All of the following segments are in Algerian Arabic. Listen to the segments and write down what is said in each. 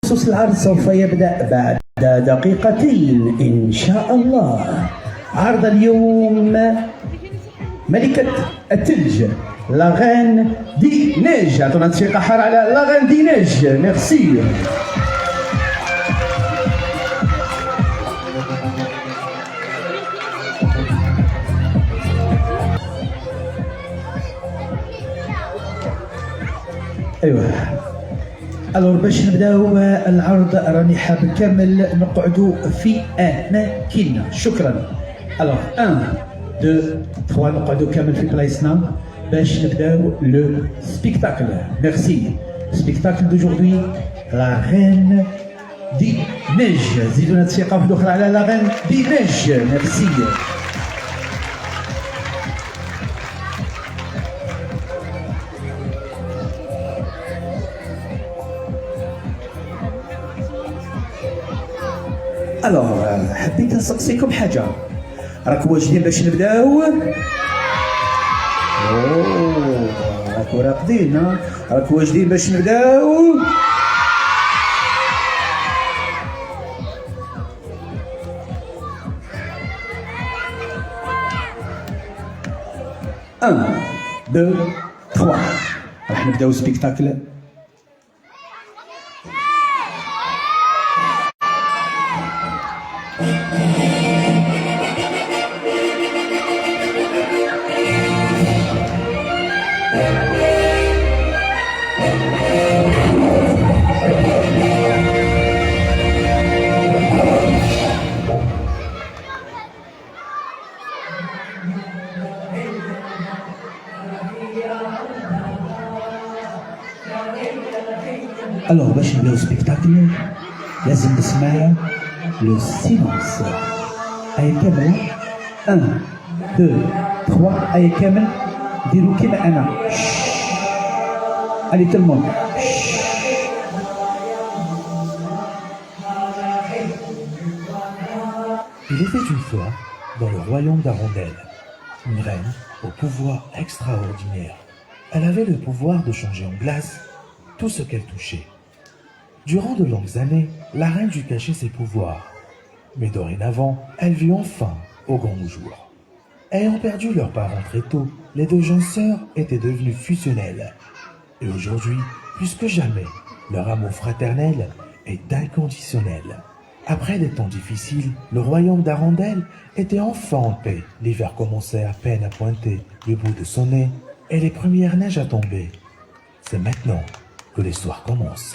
بخصوص العرض سوف يبدأ بعد دقيقتين إن شاء الله. عرض اليوم ملكة الثلج، la reine des neiges. اعطونا تصفيقة حارة على la reine des neiges. Merci. ايوه، alors باش نبداو العرض راني حاب كامل نقعدوا في اماكننا. شكرا. Alors 1 2 3، نقعدوا كامل في بلايصنا باش نبداو le spectacle. Merci. Spectacle d'aujourd'hui, la reine des neiges. زيدونا تصفيقه واحده اخرى على la reine des neiges. Merci. Alors حبيت نسقسيكم حاجه، راكم واجدين باش نبداو؟ اوه، راكم راقدين ها؟ راكم واجدين باش نبداو؟ Un, deux, trois. راح نبداو spectacle. Alors باش نبداو spectacle لازم نسمع le silence. هيا كامل، 1 2 3، هيا كامل ديروا كيما انا. Allez tout le monde. Il était une fois, dans le royaume d'Arondelle, une reine au pouvoir extraordinaire. Elle avait le pouvoir de changer en glace tout ce qu'elle touchait. Durant de longues années, la reine dut cacher ses pouvoirs. Mais dorénavant, elle vit enfin au grand jour. Ayant perdu leurs parents très tôt, les deux jeunes sœurs étaient devenues fusionnelles. Et aujourd'hui, plus que jamais, leur amour fraternel est inconditionnel. Après des temps difficiles, le royaume d'Arondelle était enfin en paix. L'hiver commençait à peine à pointer le bout de son nez et les premières neiges à tomber. C'est maintenant que l'histoire commence.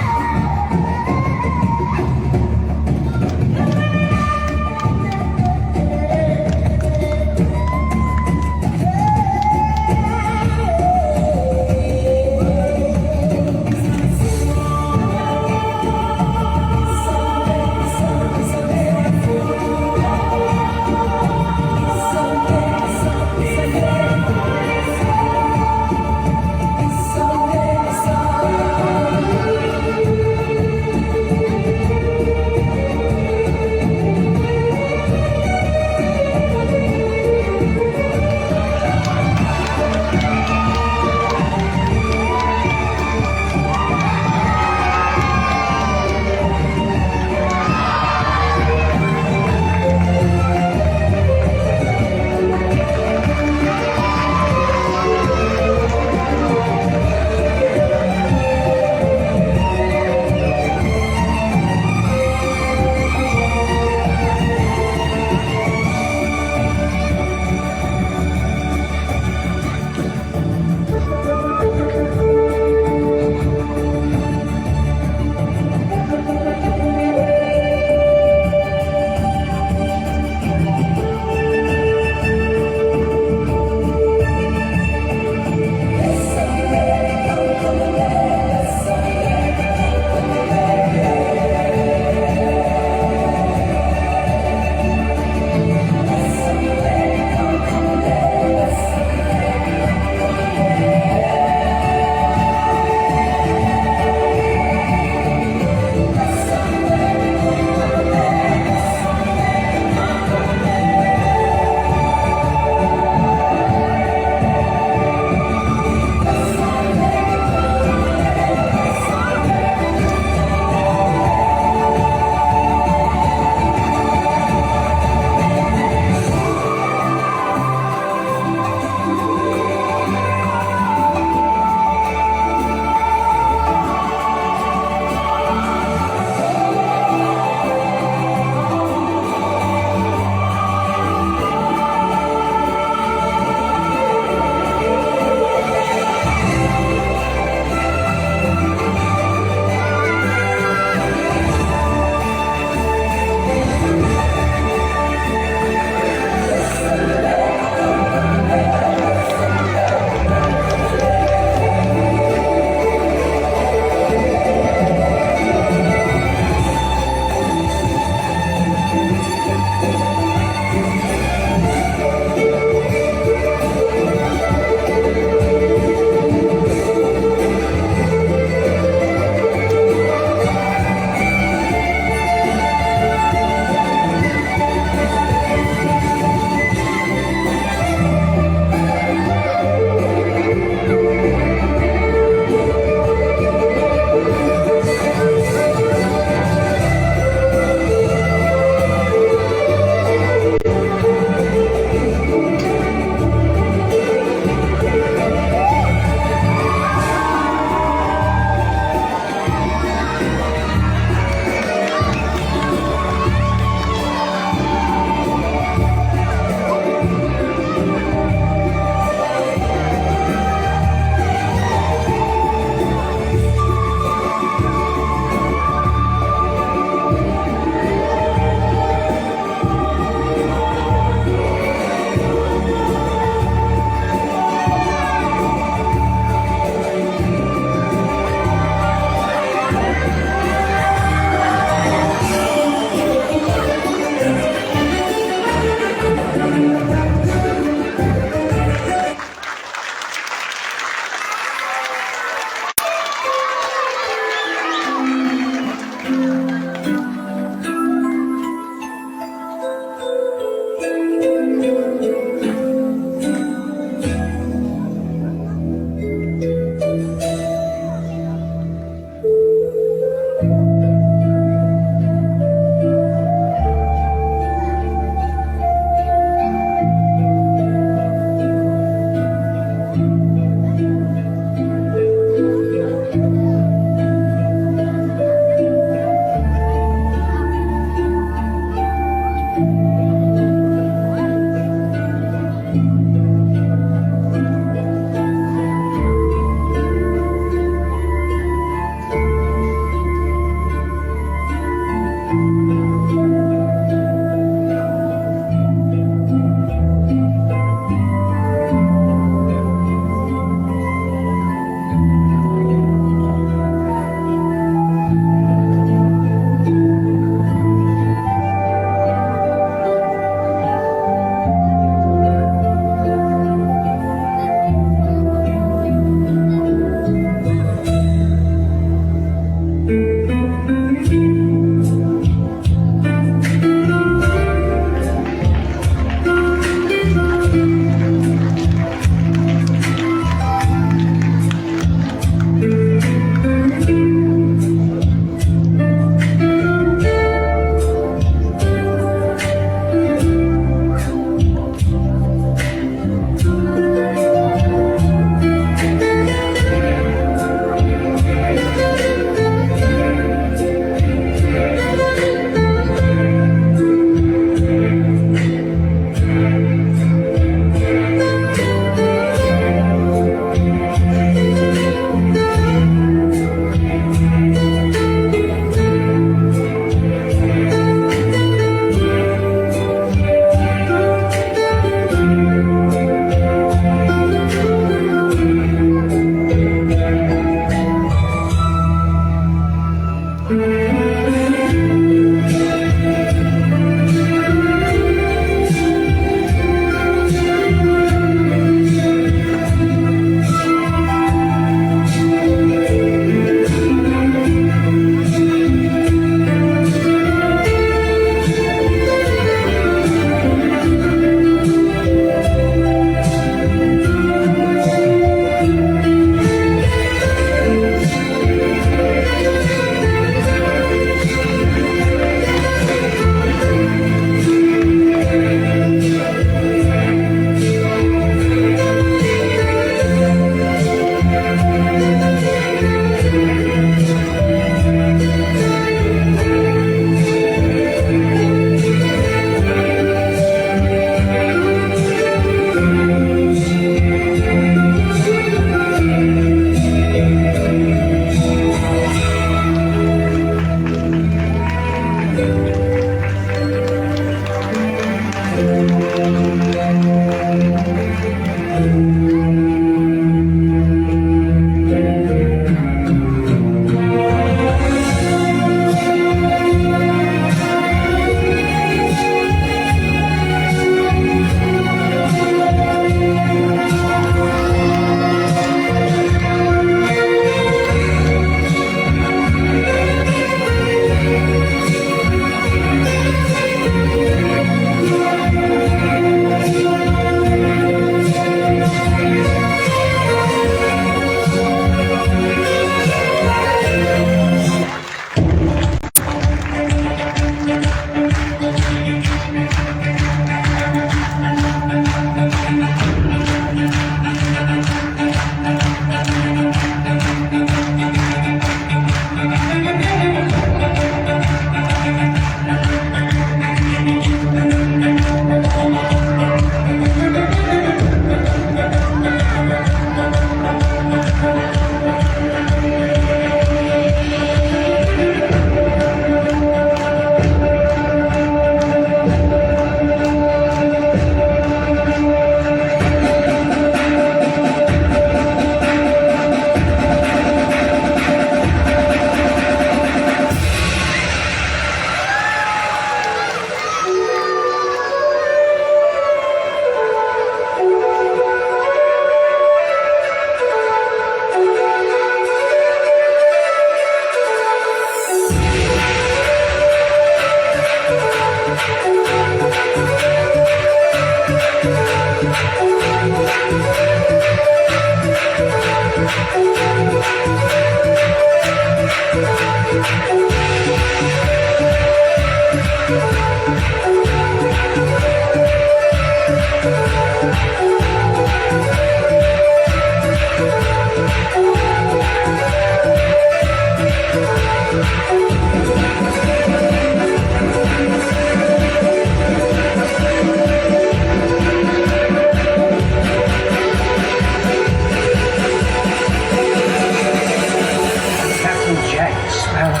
Captain Jack Sparrow.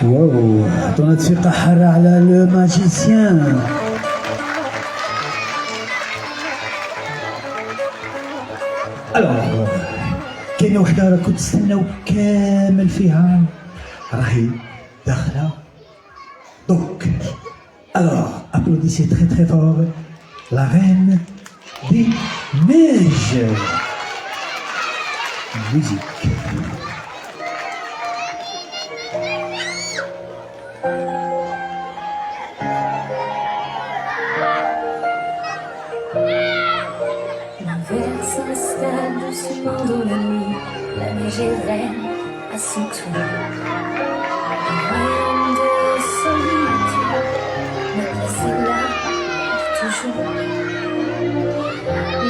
Wow, عطونا تصفيقة حارة على le magicien. Alors كاينه وحده راكم تستناو كامل فيها، راهي داخله دوك. Alors, applaudissez très très fort la reine des neiges. Musique. L'hiver s'installe doucement dans la nuit, la neige est reine à son tour. Un royaume de solitude, ma place est là pour toujours.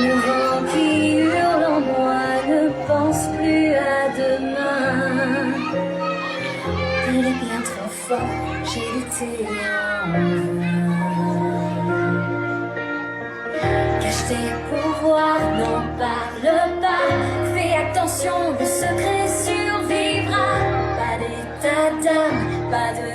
Le vent qui hurle en moi ne pense plus à demain. Il est bien trop fort, j'ai lutté en vain. Cache tes pouvoirs, n'en parle pas. Fais attention, le secret survivra. Pas d'état d'âme, pas de.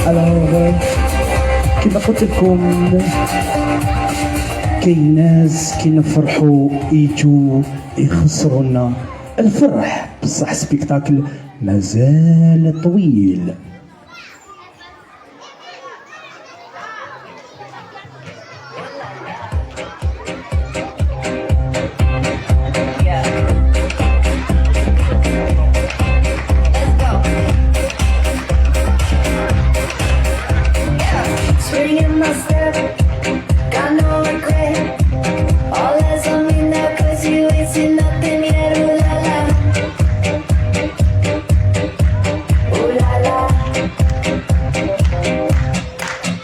Alors كما قلت لكم، كاين ناس كي نفرحوا يجوا يخسروا لنا الفرح، بصح spectacle مازال طويل. Yeah. Let's go. Yeah. Spring in my step, got no regret. All eyes on me now, 'cause you ain't seen nothing yet. Ooh la la. Ooh la la.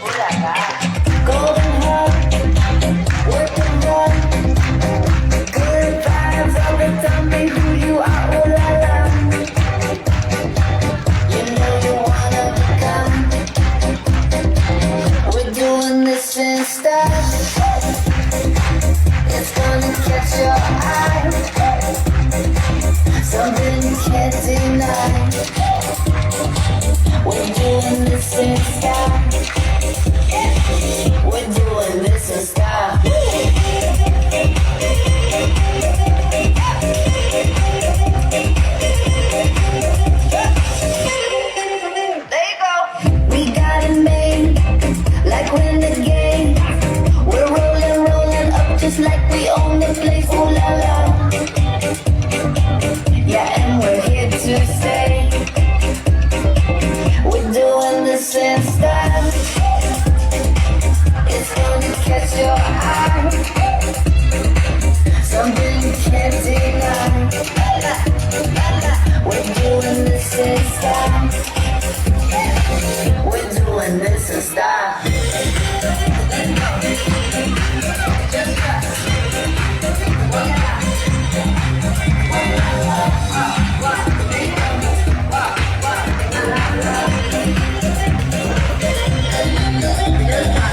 Ooh la la. Golden heart, working hard. Good vibes all the time, be who you are. Ooh la la. You know you wanna become. We're doing this in style. It's gonna catch your eye. Something you can't deny. We're doing this in style. We're doing this in style. There you go. We got it made, like renegade. We're rolling, rolling up just like we own the place. Ooh la la. Yeah, and we're here to stay. We're doing this in style. It's gonna catch your eye. Something you can't deny. We're doing this in style. We're doing this in style. Just drop.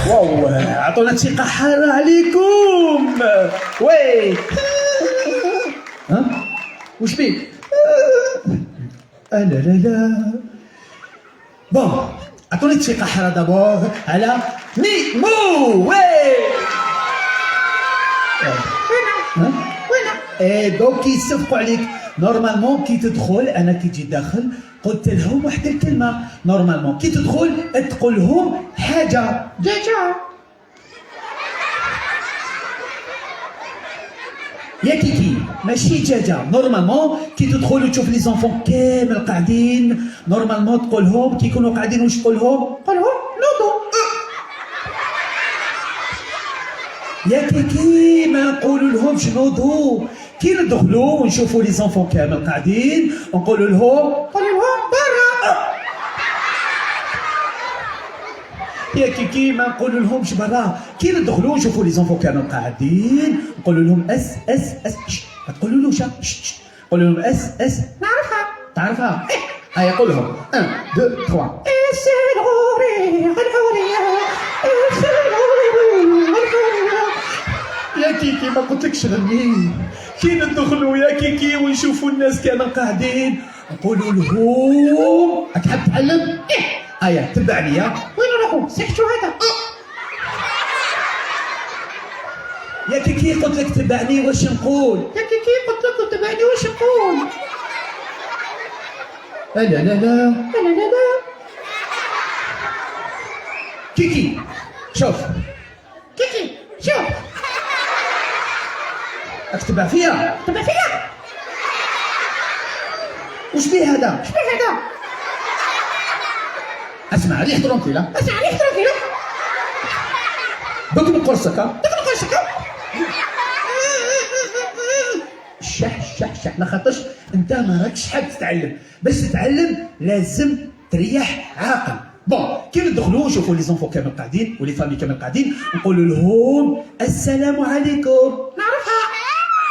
واو، عطونا ثقة حارة عليكم. oui، ها وش بيك؟ آه لا لا لا، bon، عطوني ثقة حارة d'abord على ميمو. oui، ها ايه، donc يصفقوا عليك. normalement كي تدخل، انا كي جيت داخل قلت لهم واحد الكلمه. normalement كي تدخل تقول لهم حاجه. جاجا يا كيكي، ماشي جاجا. normalement كي تدخل وتشوف les enfants كامل قاعدين، normalement تقول لهم كي يكونوا قاعدين، واش تقول لهم؟ قول لهم نوضوا. يا كيكي، ما نقولوا لهمش نوضوا. كي ندخلوا ونشوفوا les enfants كامل قاعدين، نقولوا لهم، قولوا لهم برا. يا كيكي، ما نقولوا لهمش برا. كي ندخلوا نشوفوا les enfants كامل قاعدين، نقولوا لهم اس اس اس ش. ما تقولوا ش ش. قولوا لهم اس اس. نعرفها، تعرفها؟ إيه. هيا قول لهم 1 2 3. اس العوري العورية، اس العوري. يا كيكي، ما قلتلكش غني. كي ندخلوا يا كيكي ونشوفوا الناس كامل قاعدين، نقولوا لهم، تحب تعلم؟ إيه. هيا تبعني. يا وين نروحوا؟ سكتوا هذا. يا كيكي، قلت لك تبعني، واش نقول؟ يا كيكي، قلت لك تبعني، واش نقول؟ لا لا لا لا لا لا لا. كيكي شوف، كيكي شوف، راك تبع فيا؟ تبع فيا. وش بيه هذا؟ وش بيه هذا؟ اسمع، ريح tranquille. اسمع، ريح tranquille. دوك نقرصك، دوك نقرصك. شح شح شح، لاخاطرش انت ما راكش حاب تتعلم. باش تتعلم لازم تريح عاقل. Bon, كي ندخلوا نشوفوا les enfants كامل قاعدين و les familles كامل قاعدين، نقولوا لهم السلام عليكم. نعرفها.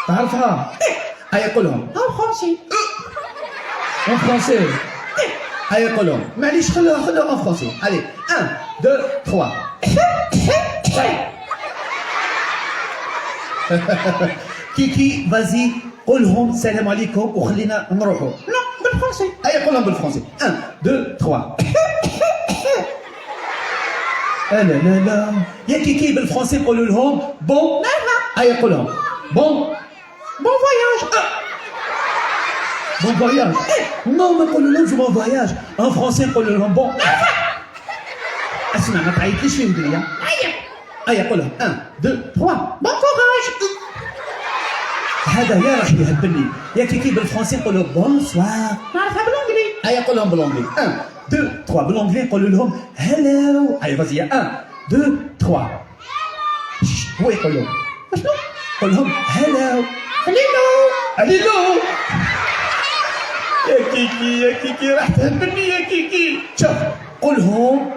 تعرفها؟ هيا قولهم. En français. En français. هيا قولهم، معليش، خلوها خلوها en français. Allez, 1 2 3. كيكي، vas-y، قولهم السلام عليكم وخلينا نروحوا. Non, بال français. هيا قولهم بال français. 1 2 3. لا لا لا، يا كيكي، بال français قولوا لهم bon. هيا قولهم bon. Bon voyage. Bon voyage؟ Non، ما نقولوا لهمش bon voyage en français، نقولوا لهم bon. اسمع، ما تعيطليش في ودنيا. هيا. هيا قولهم، 1 2 3. Bon courage. هذا يا راح يهبلني. يا كيكي، بال français نقولوا bonsoir. نعرفها بال anglais. هيا قولهم بال anglais، 1 2 3. بال anglais نقولوا لهم hello. هيا vas-y، 1 2 3. هو يقول لهم شنو؟ قول لهم hello. هليلو. هليلو. يا كيكي، يا كيكي، راح تهبلني يا كيكي. شوف، قولهم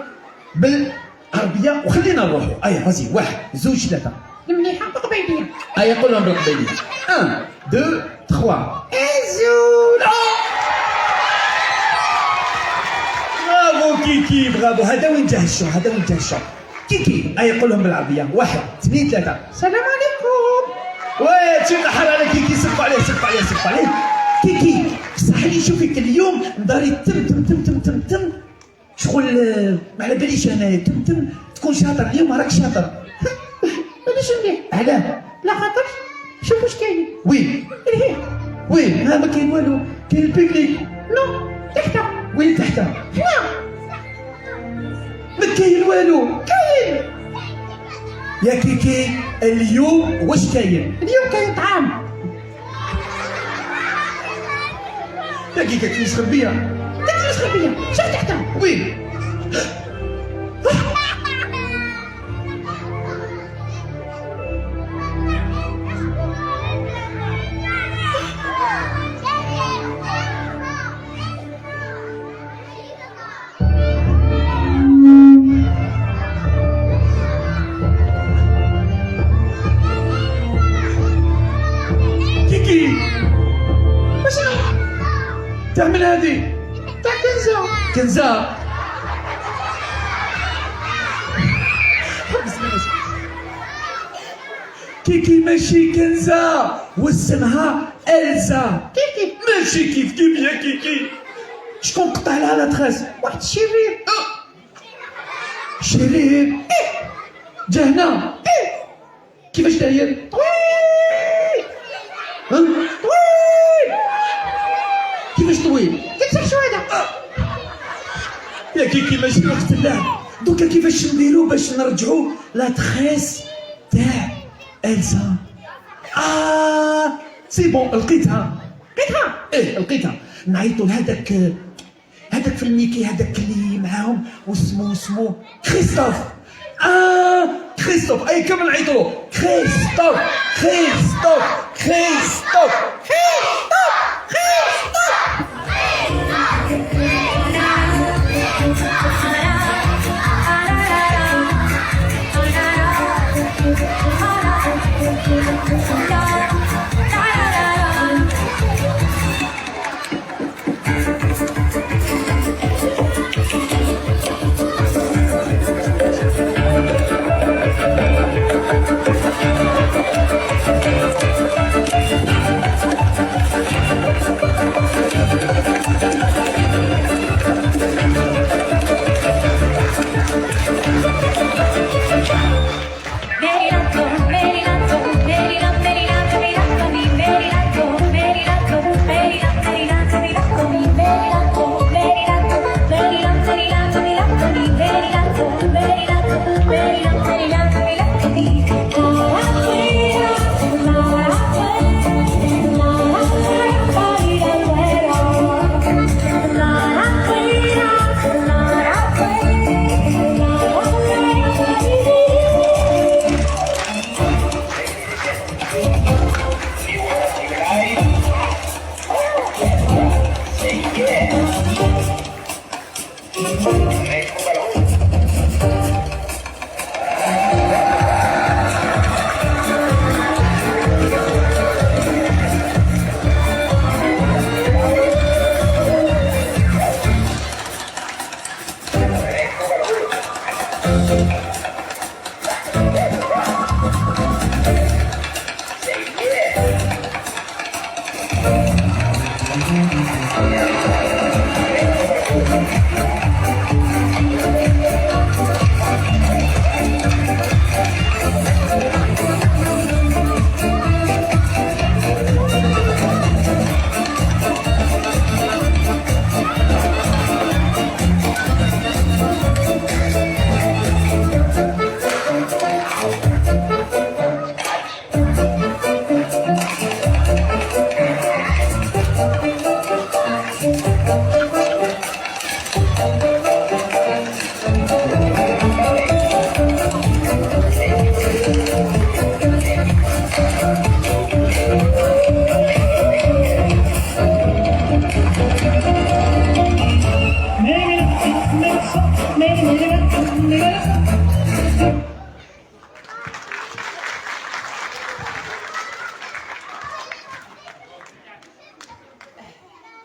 بالعربية وخلينا نروحوا. هيا vas-y، واحد، زوج، ثلاثة. المليحة بالقبيلية. هيا قولهم بالقبيلية، 1 2 3. ازول. برافو كيكي، برافو. هذا وين جاه ال chant، هذا وين جاه ال chant. كيكي، هيا قولهم بالعربية، واحد، اثنين، ثلاثة. السلام عليكم. وي تشوف حر على كيكي. سقوا عليه، سقوا عليه، سقوا عليه. كيكي، بصح اللي نشوفك اليوم داري تم تم تم تم تم تم، شغل ما على باليش انا، تم تم تكون شاطر. اليوم راك شاطر. مانيش مليح. علاه؟ لا خاطر شوف واش كاين. وين؟ الهيه. وين؟ ها، ما كاين والو، كاين ال public. Non، تحت. وين تحت؟ هنا. ما كاين والو. كاين. يا كيكي، اليوم واش كاين؟ اليوم كاين طعام. يا كيكي، تمسخر بيا؟ تتمسخر بيا؟ شوف تحت. وين؟ كيكي، واش؟ تعمل هذه؟ تاع كنزة. كنزة؟ حبس نفسك. كيكي، ماشي كنزة، واسمها إلزا. كيف كيف. ماشي كيف كيف يا كيكي. شكون قطع لها la tresse؟ واحد الشرير. شرير؟ إيه؟ جا هنا؟ إيه؟ كيفاش داير؟ طويل. ها؟ طويل. كيفاش طويل؟ قلت شو هذا؟ يا كيكي، ماشي وقت اللعب دوكا. كيفاش نديرو باش نرجعو la tresse تاع إلسا؟ اه c'est bon، لقيتها. لقيتها؟ ايه، لقيتها. نعيطوا لهذاك، هذاك في الميكي، هذاك اللي معاهم، واسمو اسمو كريستوف. اه كريستوف. اي كمل، نعيطوا له كريستوف، كريستوف، كريستوف. كريستوف، كريستوف. Merilato, Merilato, Merilato,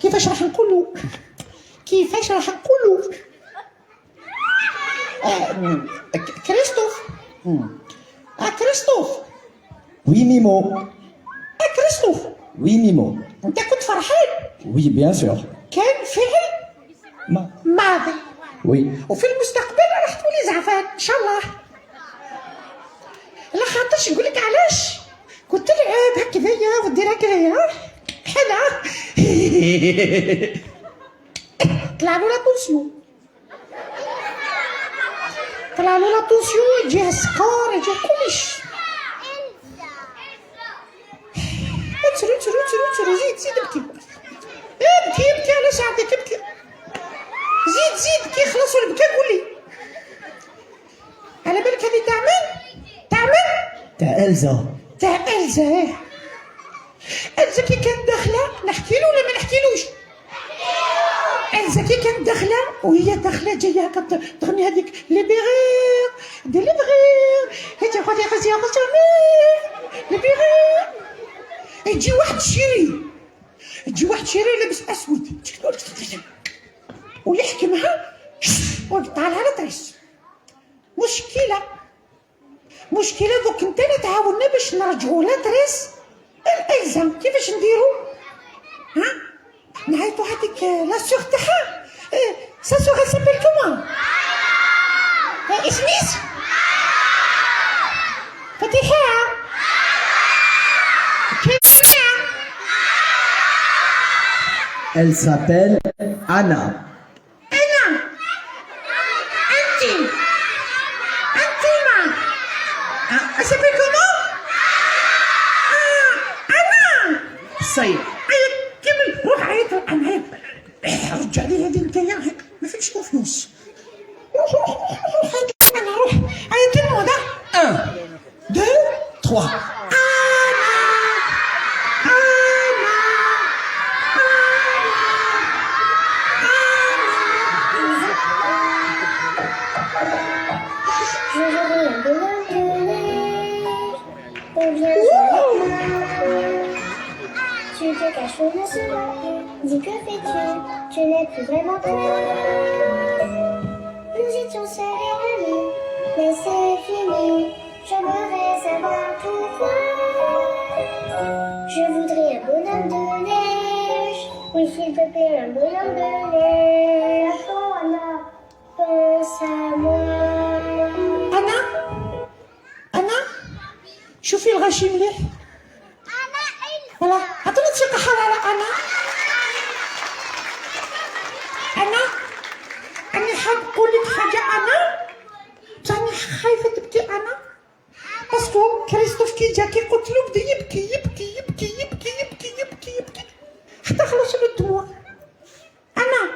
كيفاش راح نقولوا؟ كيفاش راح نقولوا؟ كريستوف، كريستوف. Oui, Mimo. كريستوف. Oui, Mimo. انت كنت فرحان؟ Oui, bien sûr. كان فعل ما. ماضي. Oui. وفي المستقبل راح تولي زعفان ان شاء الله، لا خاطرش نقول لك علاش كنت تلعب هكذايا ودير هكذايا حلا طلع له la tension، طلع له la tension، يجيه السكر، يجيه كلش. اترو اترو اترو اترو، زيد زيد، ابكي ابكي ابكي، علاش عندك؟ ابكي، زيد زيد، كي خلصوا البكا قول لي. على بالك هذه تاع من؟ تاع من؟ تاع إلزا. تاع إلزا، إيه. إلزا كي كانت داخله، نحكي له ولا ما نحكيلوش؟ إلزا كي كانت داخله، وهي داخله جايه هكا تغني هذيك libérée délivrée هيتي غادي غادي غادي libérée، يجي واحد الشرير، يجي واحد شرير لابس اسود ويحكمها ويقطع لها la tresse. مشكله مشكله. دوك انت اللي تعاوننا باش نرجعوا la tresse الالزا. كيفاش نديرو؟ ها نعيطوا هذيك la sœur تاعها. Sa sœur s'appelle comment؟ اسميس فتيحة كيف؟ Elle s'appelle Anna. انا، انت، انتوما، s'appelle comment؟ انا. Ça y est. عيط، كمل، روح عيط انا، رجع لي هذه انت، ما فيكش confiance. روح روح روح روح عيط، انا روح عيط الموضة. 1, 2, 3. انا انا انا. Je voudrais un bonhomme de neige, ou bien je. Tu te caches ou ne se voit plus. Dis, que fais-tu? Tu n'es plus vraiment toi. Nous étions seuls et amis, mais c'est fini. J'aimerais savoir pourquoi. Je voudrais un bonhomme de neige. Oui, s'il te plaît, un bonhomme de neige. Oh, Anna, pense à moi. انا انا، شوفي الغاشي مليح. Voilà، عطوني تصفيقة حارة على انا. انا انا حاب نقول لك حاجة انا، بصح راني خايفة تبكي انا، parce que كريستوف كي جا، كي قلت له، بدا يبكي يبكي يبكي يبكي يبكي يبكي يبكي حتى خلص له الدموع. انا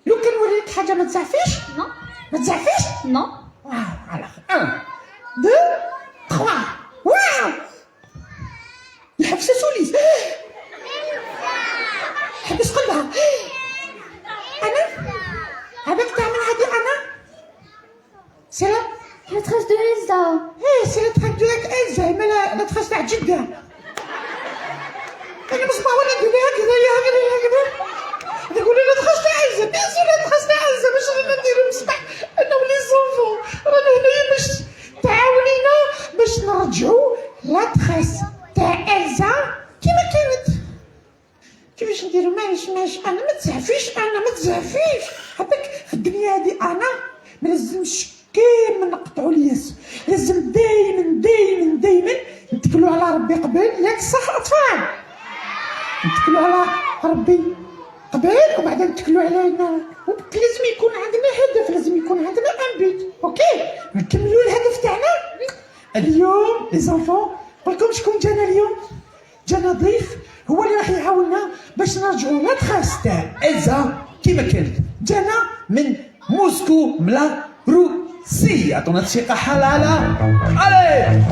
لو كان نوريك حاجة ما تزعفيش؟ Non. ما تزعفيش؟ Non. واو، alors 1, 2, 3. واو، الحبسة سوليس حبس قلبها. انا عباك تعمل هذه انا، c'est la La tresse de Elsa. ايه، c'est la tresse de الزا، ما la tresse تاع جدة. انا مصباح ولا ندير هكذا يا هكذا يا هكذا، تقول لي la tresse تاع الزا، bien sûr la tresse تاع الزا. باش رانا نديرو مصباح انا و les enfants؟ رانا هنايا باش تعاونينا باش نرجعو la tresse تاع الزا كيما كانت. كيفاش نديرو؟ معليش معليش انا، ما تزعفيش انا، ما تزعفيش. عباك في الدنيا هذه انا ما لازمش كامل نقطعوا الياس، لازم دايما دايما دايما نتكلوا على ربي قبل. ياك صح اطفال؟ نتكلوا على ربي قبل وبعدين نتكلوا علينا. لازم يكون عندنا هدف، لازم يكون عندنا un but. OK، نكملوا الهدف تاعنا. اليوم les enfants، قلكم شكون جانا اليوم؟ جانا ضيف هو اللي راح يعاوننا باش نرجعوا la trace تاع إلزا كيما كانت. جانا من موسكو، من la Russie. عطونا تسيقة حلالة. Allez.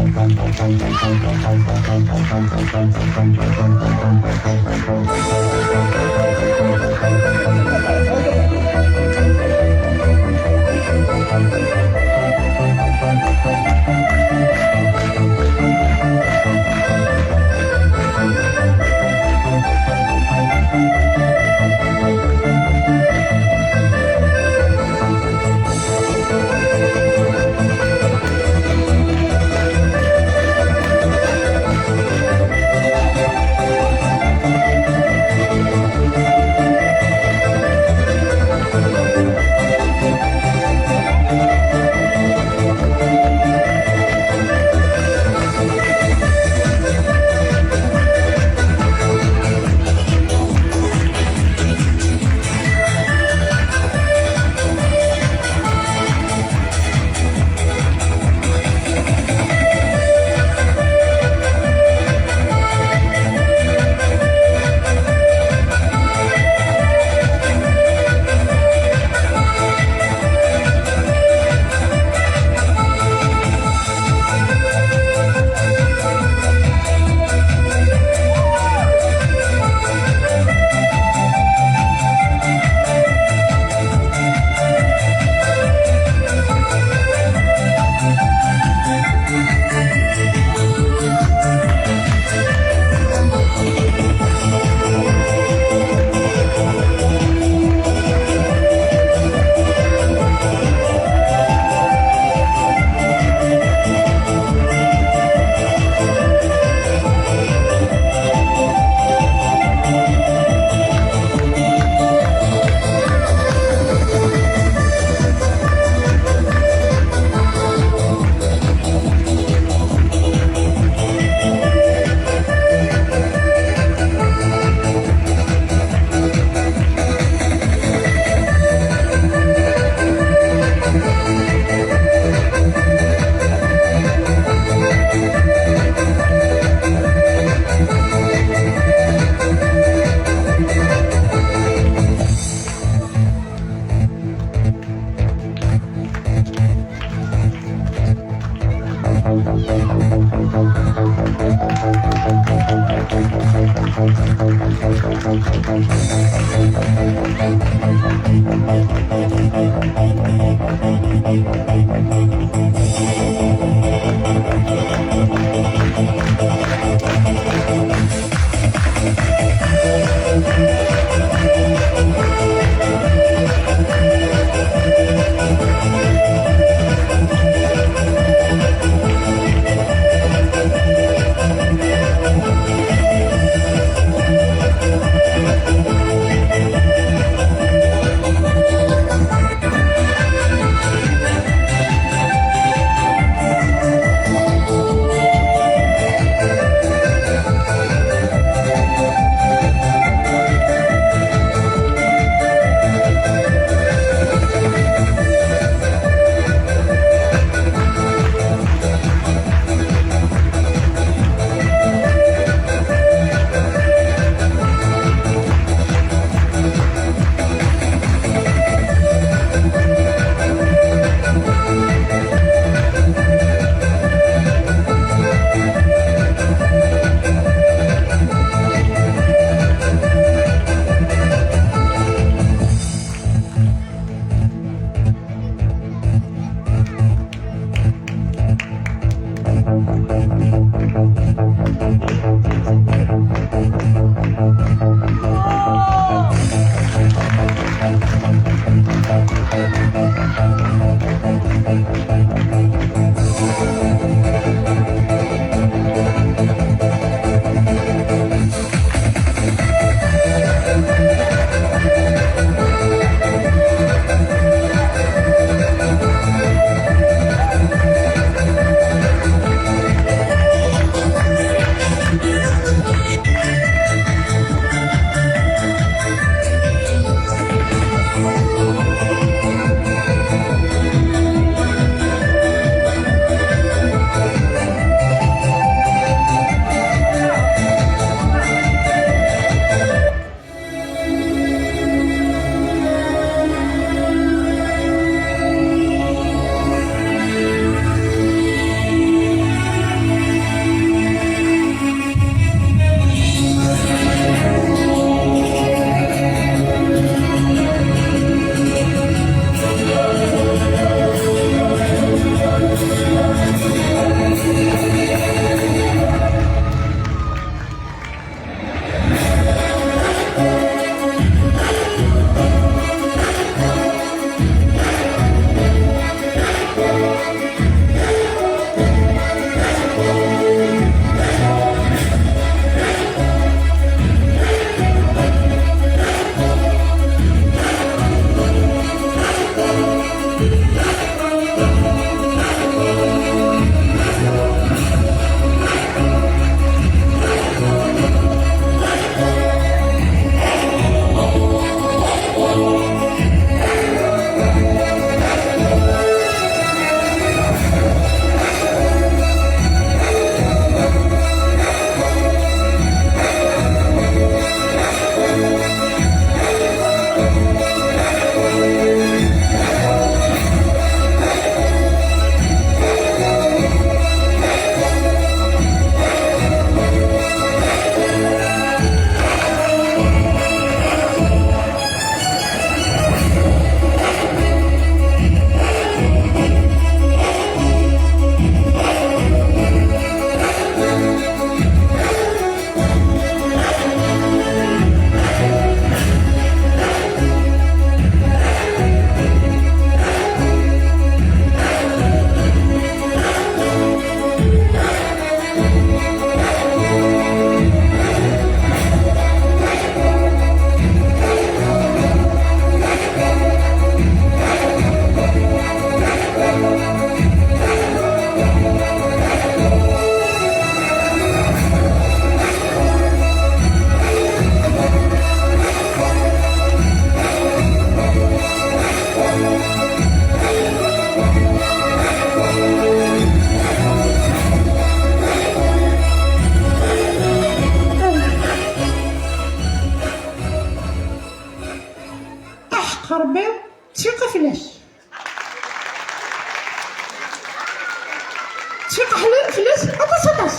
خلاص اطاس اطاس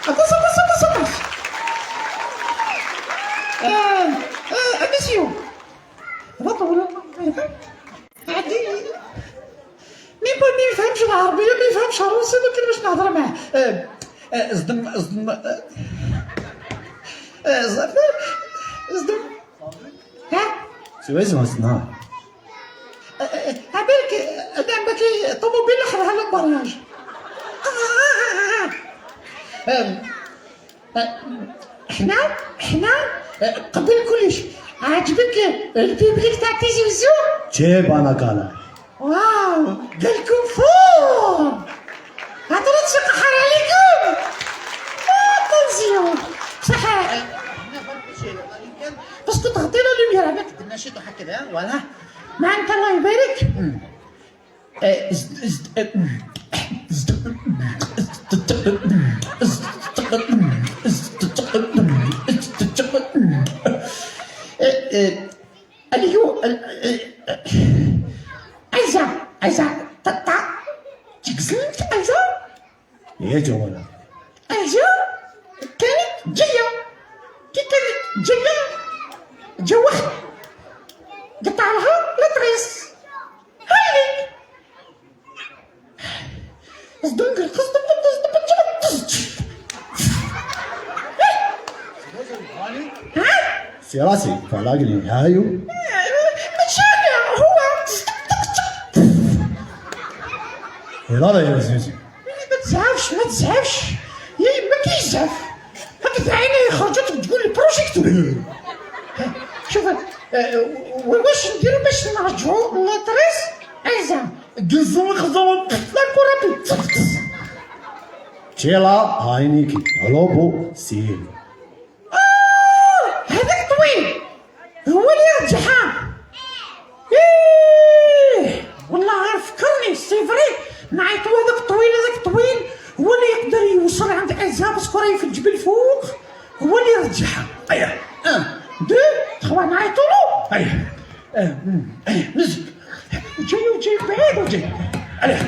اطاس اطاس اطاس اطاس. مسيو هذا عندي même pas ما يفهمش العربية، ما يفهمش الروسي، ما كاين باش نهضر معاه. زدم زدم زدم ها. سويس ما عبالك انا عم طوموبيل اخرها l'embrayage. حنا قبل كلش عجبك ال public تاع تيزي وزو؟ جيب انا قال. واو، قالكم fort، عطونا تسقى حار عليكم. attention صح، parce que تغطي la lumière عليك درنا شي هكذا، voilà مع انت الله يبارك. زد زد زد زد اللي هو عايزة عايزة تطا تكزلت عايزة. يا جوانا. عايزة كانت جاية، كي كانت جاية جا واحد قطع لها la tresse. هايلي زدونك القصد. سي راسي فلاقني هايو. ماشي انا، هو. لا يا زوزي. ما تزعفش ما تزعفش يا ما كيزعف هكذا، عينيه خرجت تقول ال projecteur. شوف، واش نديرو باش نرجعو la tresse عايزه لا كرة؟ تشيلا هاينيكي هلوبو سيل. هذاك طويل هو اللي رجعها. ايه والله غير فكرني، c'est vrai، نعيطو هذاك الطويل، هذاك الطويل هو اللي يقدر يوصل عند الزا parce que راهي في الجبل فوق، هو اللي يرجعها. ايا 1 2 3 نعيطو له. ايا ايا نزل، جاي جاي بعيد وجاي عليه.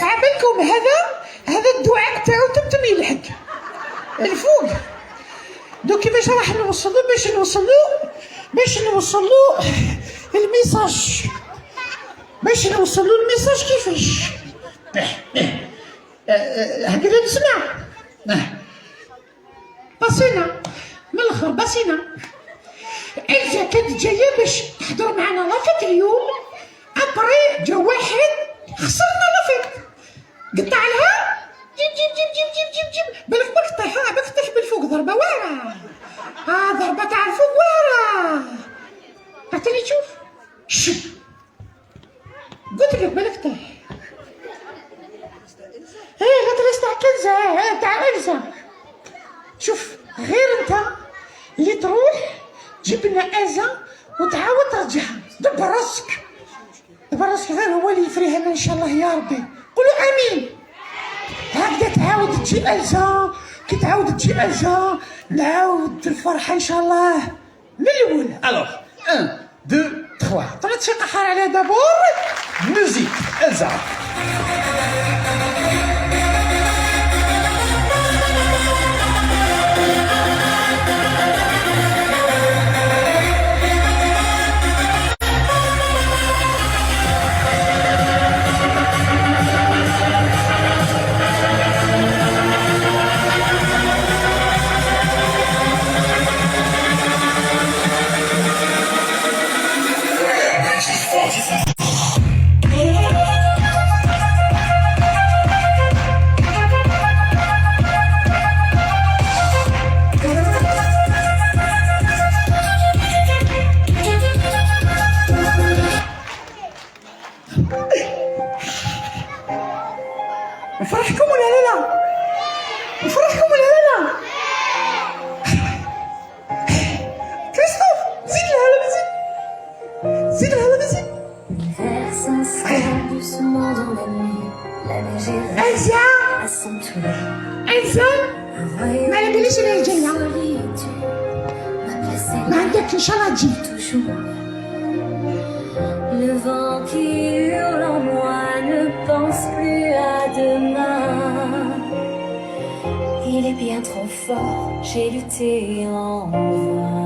عبالكم هذا الدعاء تاعو تمتم يلحق الفوق. دوك كيفاش راح نوصلو باش نوصلو ال message، باش نوصلو ال message كيفاش؟ هكذا نسمع. باسينا من الاخر باسينا. إلزا كانت جاية باش تحضر معنا la fête اليوم، après جا واحد خسرنا la fête، قطع لها جيب جيب جيب جيب جيب جيب جيب. بالك بالك طيح، بالك طيح بالفوق، ضربه واعره، ضربه تاع الفوق واعره. عطيني تشوف شو قلت لك، بالك طيح. ايه la tresse تاع كنزه، تاع إلزا. شوف غير انت اللي تروح تجيب لنا ازا وتعاود ترجعها. دبر راسك دبر راسك، غير هو اللي يفريها لنا ان شاء الله يا ربي، قولوا امين. هكذا تعاود تجي الزا، كي تعاود تجي الزا نعاود الفرحة ان شاء الله من الاول. Alors, 1, 2, 3. طلعت شي قحر على d'abord. Musique, Elsa. زيد لها زيد. L'hiver s'installe doucement dans la nuit. La neige est reine إلزا à son tour. إلزا Un royaume ما على باليش انا de جايه. solitude. Ma place est ما là عندك ان شاء الله تجي. toujours. Le vent qui hurle en moi ne pense plus à demain. Il est bien trop fort, j'ai lutté en vain.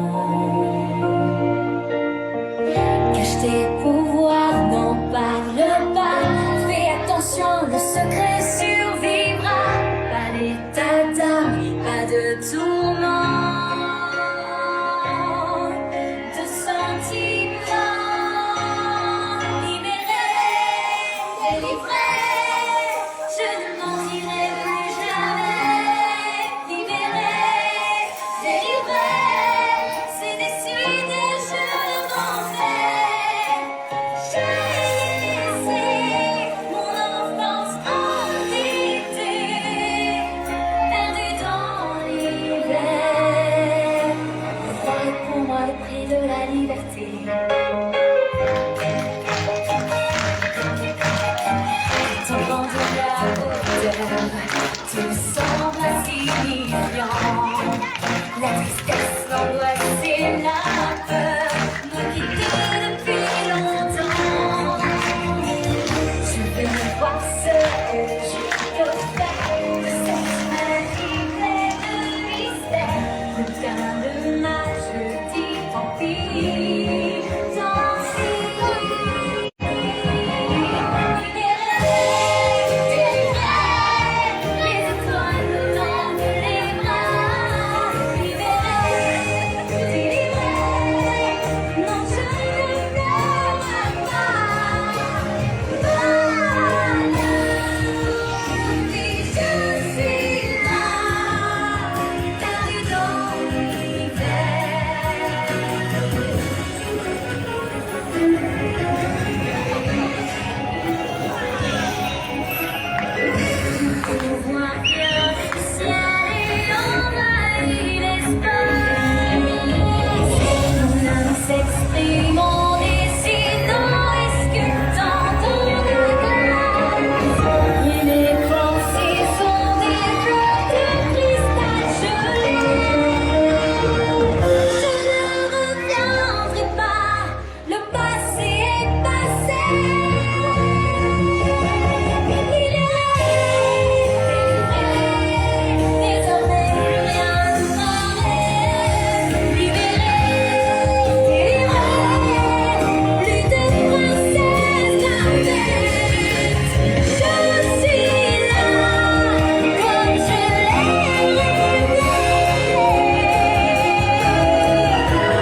Cache tes pouvoirs, n'en parle pas. Fais attention, le secret survivra. Pas d'état d'âme, pas de tourment, de sentiments. Libéré, délivré, je ne mentirai plus jamais. Libéré, délivré, c'est décidé, je m'en vais. J'ai laissé mon enfance en été, perdue dans l'hiver. Le froid est pour moi le prix de la liberté. Tombant de la hauteur, tout semble insignifiant. La tristesse, l'angoisse et la peur me guidaient depuis longtemps. Je veux voir ce que je peux faire de cette magie pleine de mystère. Le bien, le mal, je dis tant pis, tant pis. Les étoiles me tendent les bras. Libérée, délivrée, non je ne pleure pas. Voilà, oui je suis là, perdue dans l'hiver. Pouvoir vient du ciel et envahit l'espace. Mon âme s'exprime en dessinant et sculptant dans la glace. Et mes pensées sont des fleurs de cristal gelé. Je ne reviendrai pas, le passé est passé. Il est désormais plus rien ne m'arrête. Libérée, délivrée, plus de princesse parfaite. Je suis là comme je l'ai rêvé.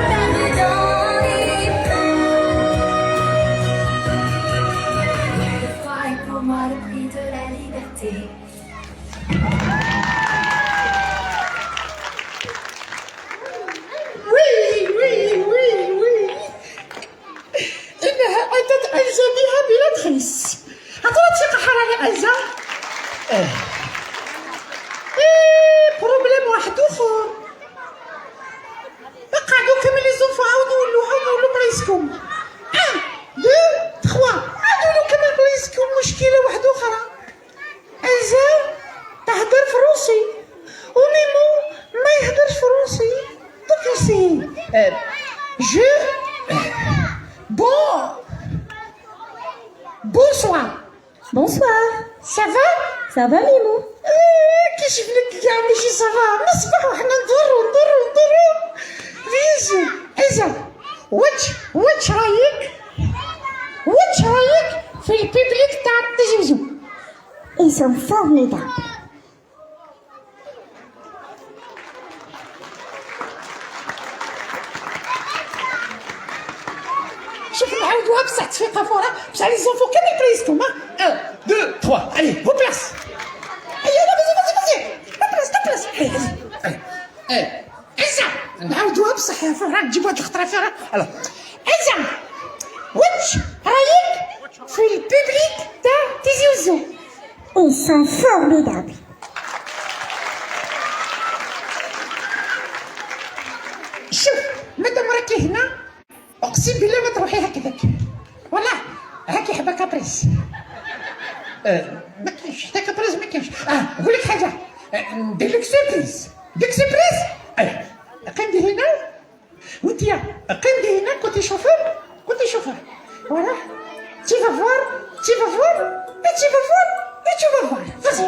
Perdue dans l'hiver. Le froid est pour moi le prix de la liberté. oui oui oui oui، انها اتت الزا بها بلا تخيس. عطونا ثقه حرارة الزا. اه ايه problème واحد اخر. اقعدوا كامل les enfants، عاودوا ولوا، عاودوا ولوا بلايصكم. 1 2 3، عاودوا ولوا كامل بلايصكم. مشكله واحده اخرى، الزا تهدر français وميمو ما يهدرش français. donc c'est je bon bonsoir. Bonsoir, ça va؟ ça va Mimou؟ إيه، كي شفناك كاع ماشي ça va. من الصباح وحنا ندورو ندورو ندورو. فيز إذا وش رايك، وش رايك في ال public تاع تيزي وزو؟ Ils sont formidables. شوف نعاودوها بصح تصفيقه فورا بصح les enfants كامل بلايصكم. 1 2 3، allez vos places. هيا لا vas-y vas-y vas-y، la place la place. هيا هيا هيا عزة، نعاودوها بصح فورا، نجيبوها هاد الخطره فورا. alors عزة، وش رايك في ال public تاع تيزي وزو؟ Ils sont formidables. شوف مادام راكي هنا، اقسم بالله ما تروحي هكذاك. ما كاينش حتى caprice، ما كاينش. نقول لك حاجه، ندير لك surprise، ندير لك surprise. ايه، قيمتي هنا وانت قيمتي هنا، côté chauffeur، côté chauffeur. Voilà, tu vas voir, tu vas voir et tu vas voir et tu vas voir. Vas-y.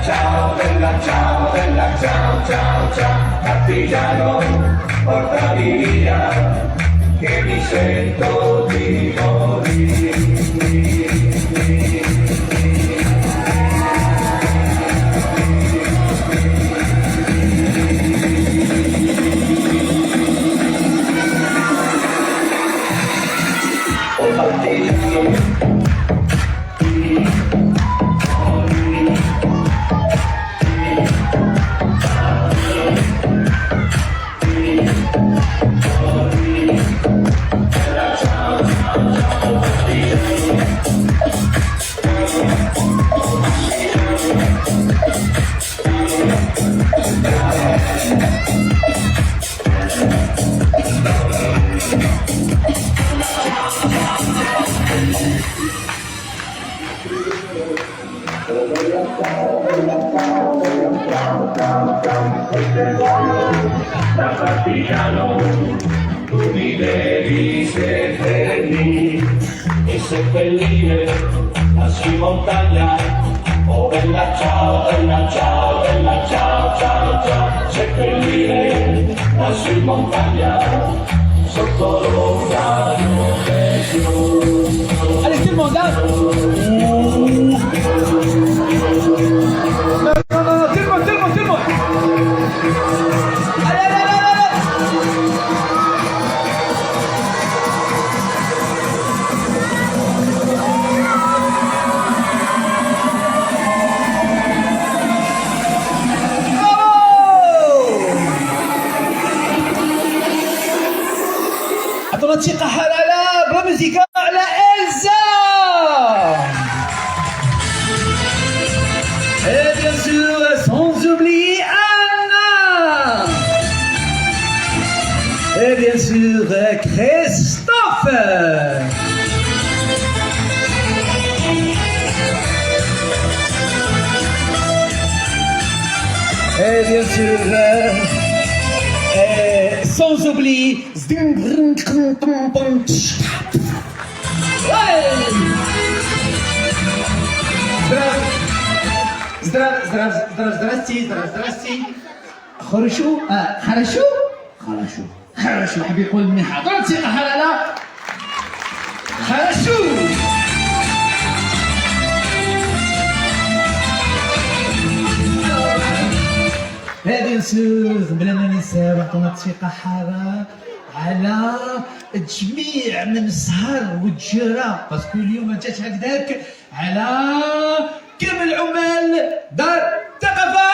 Ciao, bella ciao, bella ciao, ciao, ciao, partigiano, portami via, che mi sento di morire. Oh partigiano. Da partigiano tu mi devi seppellire e seppellire lassù in montagna. Oh bella ciao, bella ciao, bella ciao, ciao, ciao, seppellire lassù in montagna sotto l'ombra di un bel fiore. Allez, tout le monde, hein. Non, non, non, tout le monde, tout le monde, tout le monde. Allez, allez, allez, allez, allez. Bravo. عطونا تصفيقة حارة على ب la musique على إلزا. Et bien sûr, sans oublier Anna. Et bien sûr, Christophe. Et bien sûr, sans oublier. Ouais. Здрав, здрав, здрав, здрасте, здрав, здрасте. Хорошо, хорошо, хорошо, хорошо. حبيبي يقول منيحة. عطونا حلالة. Хорошо. Bien sûr, بلا ما ننساو عطونا تصفيقة حارة على جميع من سهر وتجرى parce que اليوم جات هكذاك على كامل عمال دار الثقافة.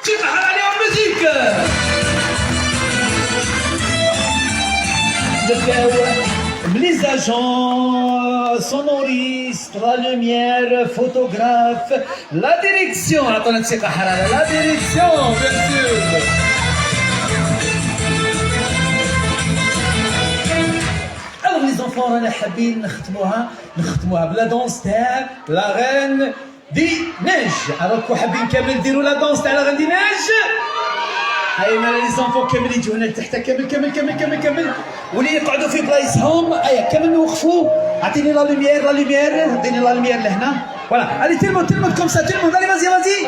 تصفيقة حارة عليهم. Musique. نبداو ب les agents sonoristes, la lumière, photographe, la direction. عطونا تصفيقة حارة la direction, bien sûr. Alors les enfants, رانا حابين نختموها ب la danse تاع la reine des neiges. راكم حابين كامل ديروا la danse تاع la reine des neiges? هاي مالا les enfants كامل يجوا هنا لتحت، كامل كامل كامل كامل كامل، واللي يقعدوا في بلايصهم. ايا كامل نوقفوا. اعطيني la lumière, la lumière, اعطيني la lumière لهنا. Voilà, allez, tout le monde, tout le monde, comme ça, tout le monde, allez, vas-y, vas-y,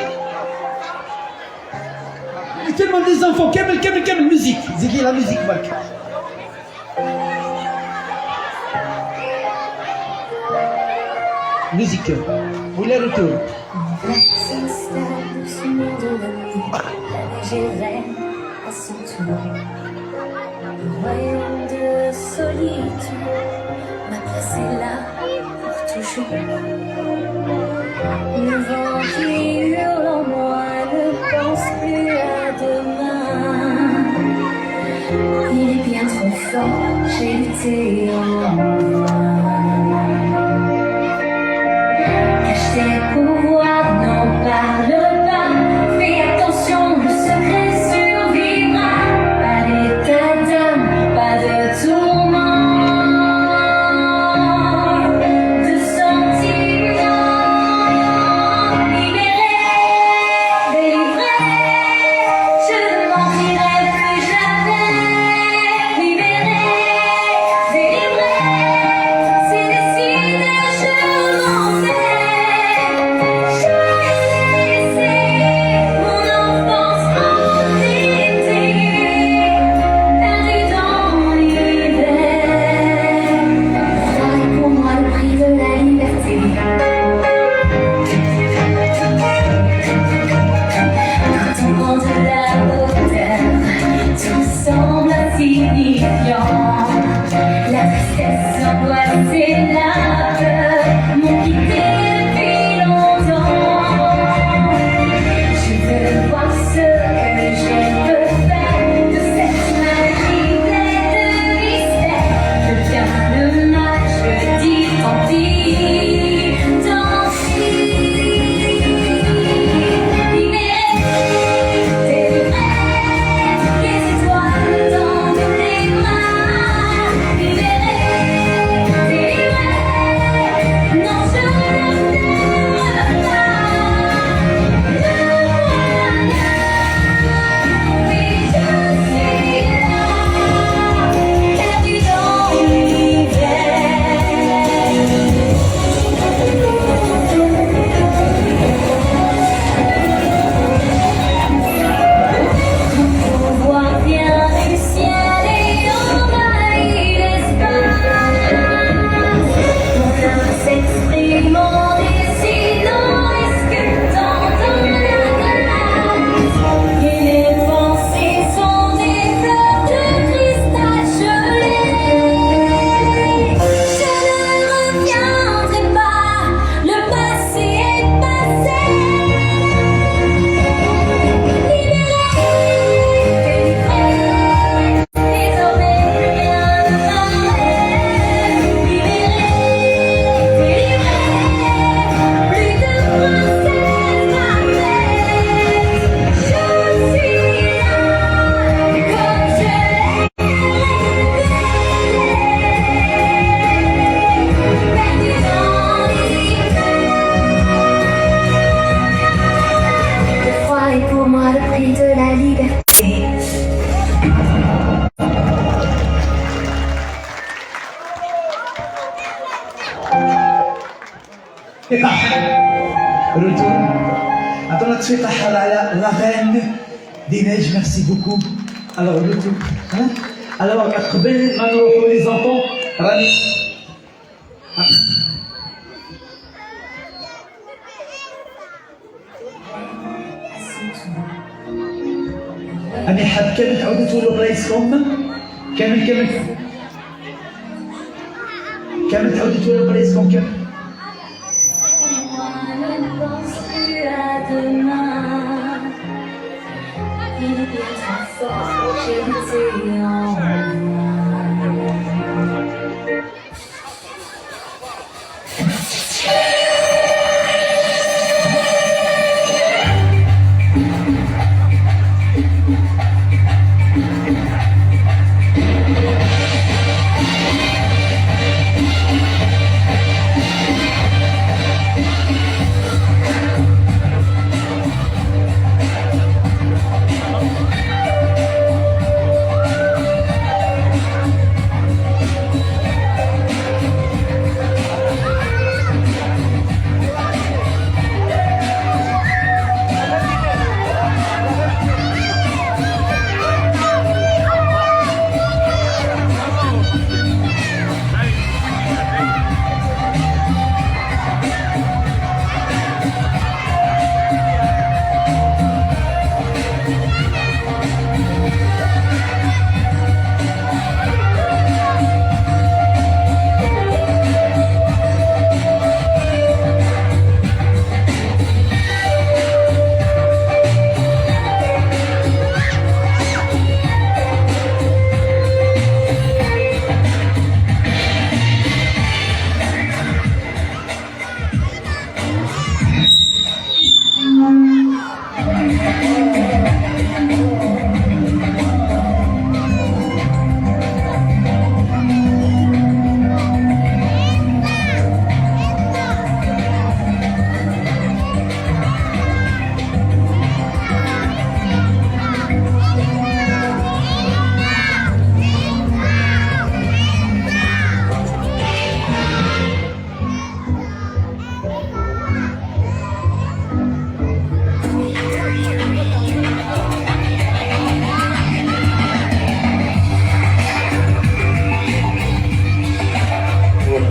tout le monde, les enfants, كامل كامل كامل. Musique, زيد لي la musique برك. Musique ولا retour. L'hiver s'installe doucement dans la nuit. La neige est reine à son tour. Le royaume de solitude, ma place est là pour toujours. Le vent qui hurle en moi ne pense plus à demain. Il est bien trop fort, j'ai lutté en vain. Cache tes pouvoirs, n'en parle pas. Fais attention, le secret survivra. Pas d'état d'âme, pas de tourment, de sentiments. Libéré, délivré, je ne mentirai plus jamais. Libéré, délivré. Retour. عطونا تصفيقة حارة على la reine des neiges, merci beaucoup. Alors retour. Hein? Alors قبل ما نروحوا les enfants راني À son tour. راني حاب كامل تعاودوا تولوا بلايصكم كامل كامل كامل تعاودوا تولوا بلايصكم كامل. Moi ne pense plus à demain. Il est bien trop fort, j'ai lutté en vain.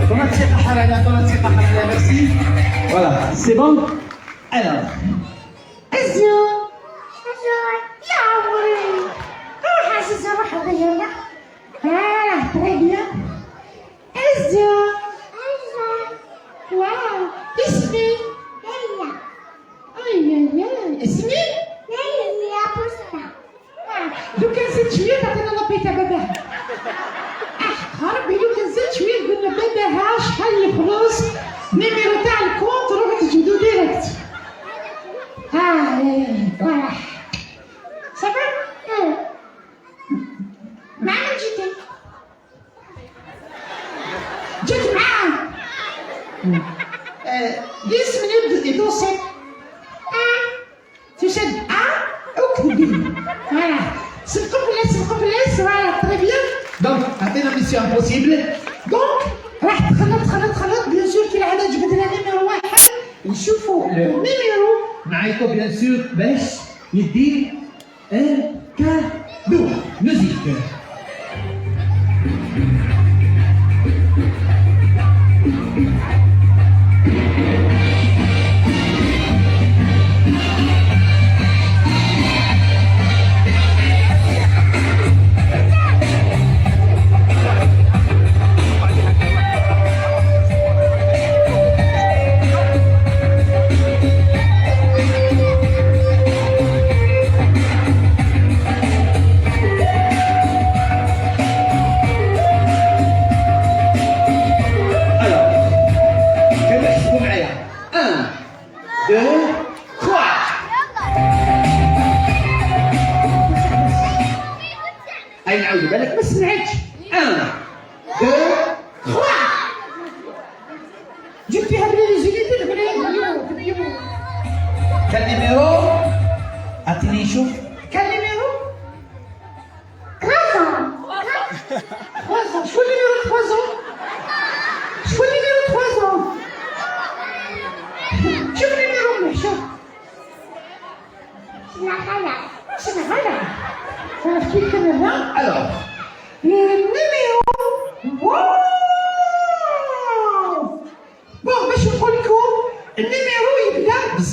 عطونا تصفيقة حارة على عطونا تصفيقة حارة على merci. Voilà, c'est bon. Alors ازيو يا عمري، روح عزيزي، روح غيرنا. Voilà, très bien. ازيو، واو، اسمي اي اي اسمي لو كان زدت شويه تعطينا la paie تاع باباها. اه ربي، لو كان زدت شويه قلنا باباها شحال يخلص، numéro تاع ال compte روح تجبدو direct. اه voilà, ça va? مع من جيتي؟ جيت معاه الاسم يبدا يوصل A, تشد A اكتبي. Voilà, s'il te plaît, s'il te plaît. Voilà, très bien. Donc عطينا mission impossible. Donc راح تخلط تخلط تخلط, bien sûr كي العاده جبدنا numéro واحد، نشوفوا le numéro. نعيطوا bien sûr باش يدير un cadeau. Musique.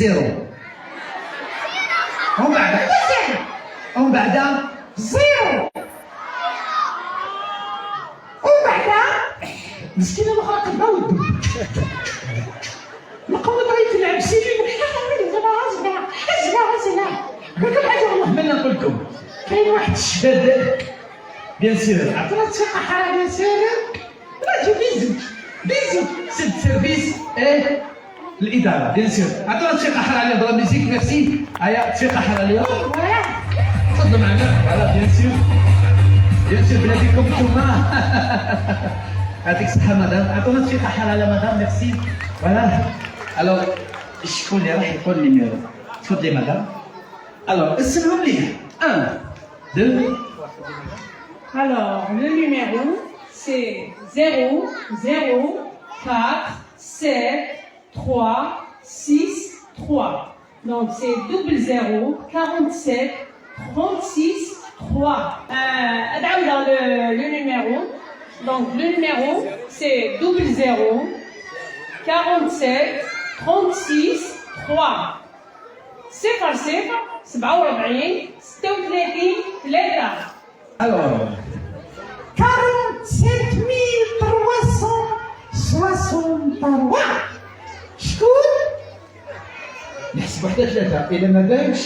zéro، ومن بعد، ومن بعد zéro، ومن بعد مسكينه الاخرى قلبها ودو القوة راهي تلعب سيدي. اسمع اسمع اسمع، قلت لكم حاجه، والله من نقول لكم كاين واحد الشباب bien sûr، عطونا تصفيقه حاره bien sûr. راجل بيزوج بيزوج chef service ايه الاداره، bien sûr عطونا تصفيقه حارة عليهم ب la musique، merci. هيا تصفيقه حارة عليهم، تفضلوا معنا. voilà، bien sûr، bien sûr، بلا بكم نتوما. يعطيك الصحة مدام، عطونا تصفيقه حارة على madame، merci. voilà، alors شكون اللي راح يقول numéro؟ تفضلي madame. alors اسمعوا مليح، 1، 2. Alors, le numéro, c'est 0, 0, 4, 7, 3, 6, 3. Donc, c'est double 0, 47, 36, 3. Dans le numéro. Donc, le numéro, c'est double 0, 47, 36, 3. 0 0 47 36 3. Alors 47 363، شكون؟ نحسب وحده ثلاثة، إذا ما بانش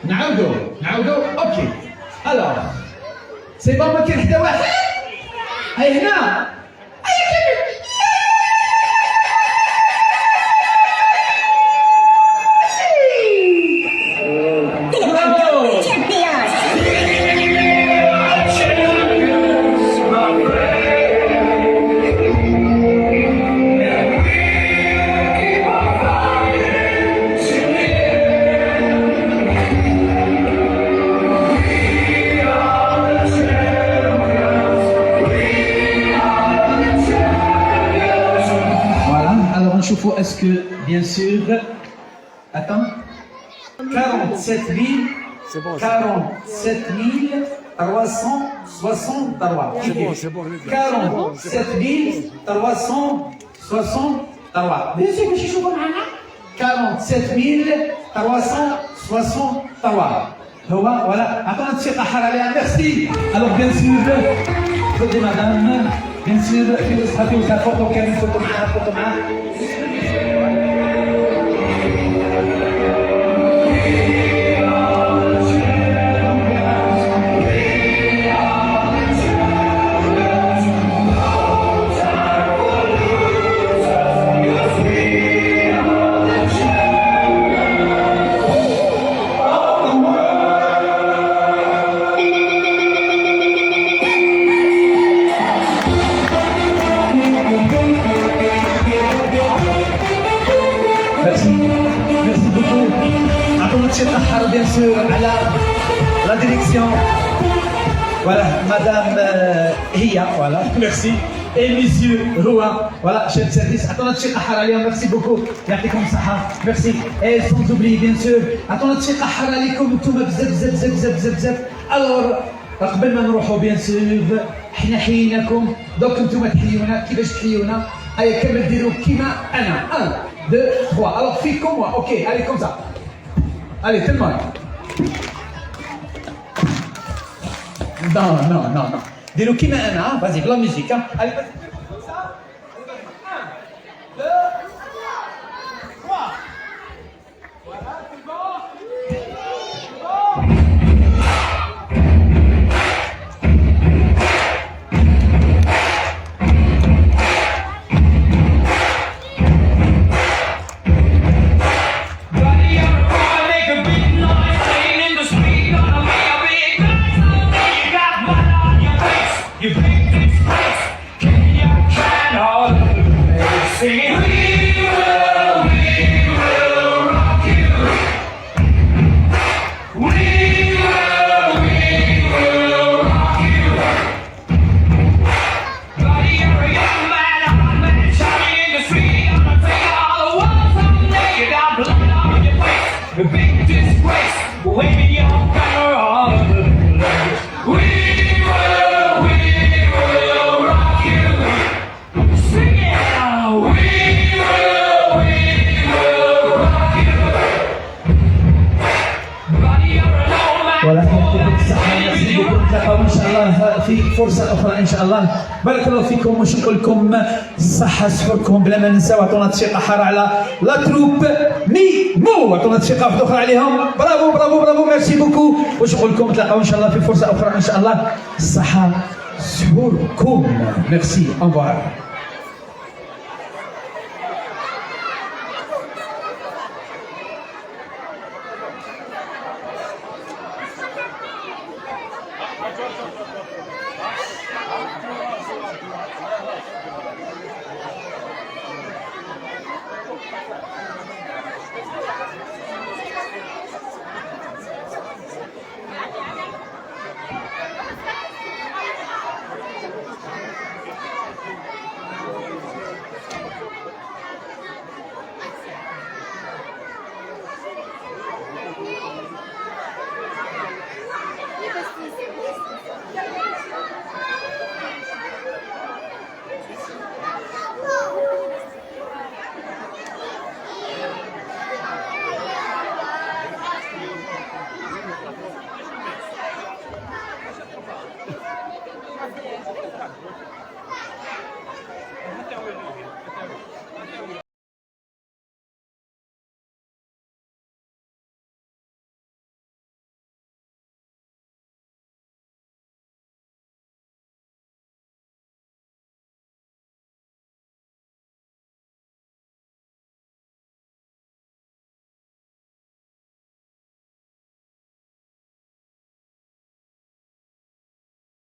نعاودو نعاودو. OK، alors c'est bon، ما كاين حتى واحد. هاي هنا. هيا كمل. برافو. Champions. Voilà, alors نشوفوا est-ce que bien sûr, attends, 47 000، 47 363. C'est bon, c'est bon. 47 363. bien sûr باش يشوفوا معنا. 47 363 هو. voilà، عطونا تصفيقه حارة عليها، merci. alors bien sûr تفضلي madame، bien sûr في وسطها، في وسطها، فوتو كامل، فوتو معاها، فوتو معاها. merci، merci beaucoup. عطونا تصفيقه حارة bien sûr على la direction. Voilà, madame هي، voilà, merci. Et monsieur هو، voilà, chef service. عطونا تصفيقه حارة عليهم، merci beaucoup. يعطيكم الصحة، merci. Et sans oublier bien sûr، عطونا تصفيقه حارة عليكم انتم بزاف بزاف بزاف بزاف بزاف بزاف. alors قبل ما نروحوا bien sûr، حنا حييناكم، دوك انتم تحيونا. كيفاش تحيونا؟ هيا كمل، ديروا كيما انا، 1، 2، 3. alors faites comme moi، OK، allez comme ça، allez tout le monde. Non, non, non, non. ديروا كيما انا، vas-y ب la musique. Allez, vas-y. 1، 2، 3. Voilà, c'est bon. C'est bon. Buddy, you're a boy, make a big noise, playing in the street, gonna be a big man someday. You got mud on your face, you big disgrace. Kick your can all over the place, singing, we will rock you. We will rock you. Buddy, you're a young man, a hot man, shouting in the street, gonna take all the world someday. You got blood on your face, a big disgrace, waving your banner all over the place. We will rock you. Sing it out. We فرصة اخرى ان شاء الله. بارك الله فيكم. واش نقول لكم؟ صحة سحوركم. بلا ما ننساو، عطونا تصفيقه حارة على la troupe ميمو، عطونا تصفيقه واحدة اخرى عليهم. Bravo, bravo, bravo, merci beaucoup. واش نقول لكم؟ تلاقاو ان شاء الله في فرصة اخرى ان شاء الله. صحة سحوركم، merci, au revoir.